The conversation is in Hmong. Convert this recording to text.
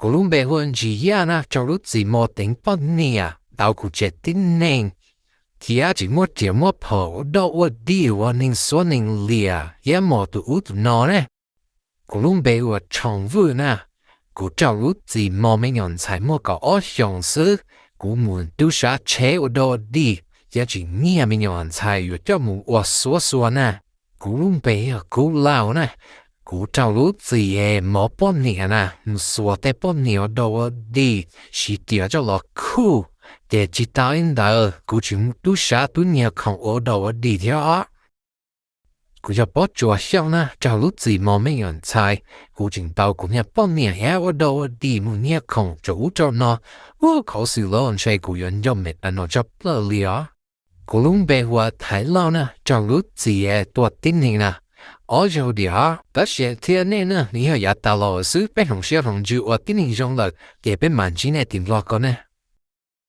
Kuv lub npe hu ua Ntsis Yaj na, raug lub txim mos teev poj niam tau kuv tsev tib neeg, thiab tseem muaj riam muaj phom ua dog ua dig ua neeg xuab neeg liam thiab mos tus ub tus no ne. Kuv lub npe hu ua Tshoom Vwj na, kuv raug lub txim mos me nyuam ntxhais muaj kaum ob xyoos xwb, kuv mus tub sab tsheb ua dog ua dig, thiab tseem nyiag me nyuam ntxhais yuav coj mus ua xuab xua na. Kuv lub npe hu ua Kub Lauj na, kuv raug lub txim mos poj niam na, mus xuas tej poj niam ua dog ua dig, siv riam coj los khuj, ces tsis tas li ntawd kuv tseem mus tub sab tub nyiag khoom ua dog ua dig thiab os. Kuv yog Pob Tsuas Xyooj na, raug lub txim mos me nyuam ntxhais, kuv tseem tau kuv niag poj niam thiab ua dog ua dig mus nyiag khoom rau ub rau no, ua qhov xwm los ntshe kuv yuav nco me a no tshaj plaws li os. Kuv lub npe hu ua Thaiv Lauj na, raug lub txim tua tib neeg na, ob zaug diam os. Tab sis thiab nej na, nws yog yav tas los xwb, peb hloov siab hloov ntsws ua tib neeg zoo lawm, ces peb mam ntsib nej tim Nplog ko ne.